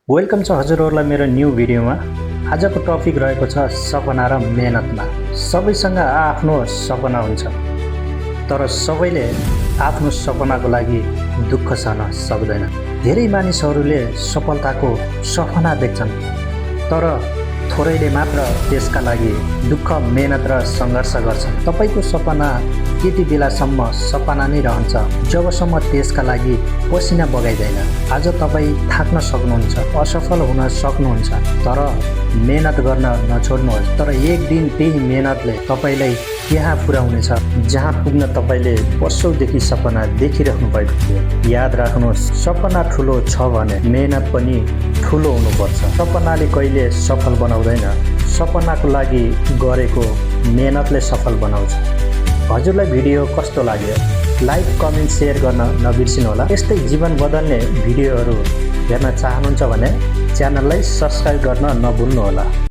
Welcome छ हजुरहरूलाई मेरो न्यू भिडियोमा। आजको टपिक रहेको छ सपना र मेहनतमा। सबैसँग आफ्नो सपना हुन्छ, तर सबैले आफ्नो सपनाको लागि दुःख सहन सक्दैन। धेरै मानिसहरूले सफलताको सपना देख्छन्, तर थोरैले मात्र त्यसका लागि दुःख, मेहनत र सङ्घर्ष गर्छन्। तपाईको सपना त्यति बेलासम्म सपना नै रहन्छ जबसम्म त्यसका लागि पसिना बगाइदैन। आज तपाईँ थाक्न सक्नुहुन्छ, असफल हुन सक्नुहुन्छ, तर मेहनत गर्न नछोड्नुहोस्। तर एक दिन त्यही मेहनतले तपाईँलाई त्यहाँ पुर्याउनेछ जहाँ पुग्न तपाईँले वर्षौँदेखि सपना देखिराख्नु भएको थियो। याद राख्नुहोस्, सपना ठुलो छ भने मेहनत पनि ठुलो हुनुपर्छ। सपनाले कहिले सफल बनाउँदैन, सपनाको लागि गरेको मेहनतले सफल बनाउँछ। हजुरलाई भिडियो कस्तो लाग्यो? लाइक, कमेन्ट, सेयर गर्न नबिर्सिनुहोला। यस्तै जीवन बदल्ने भिडियोहरू हेर्न चाहनुहुन्छ भने च्यानललाई सब्स्क्राइब गर्न नभुल्नुहोला।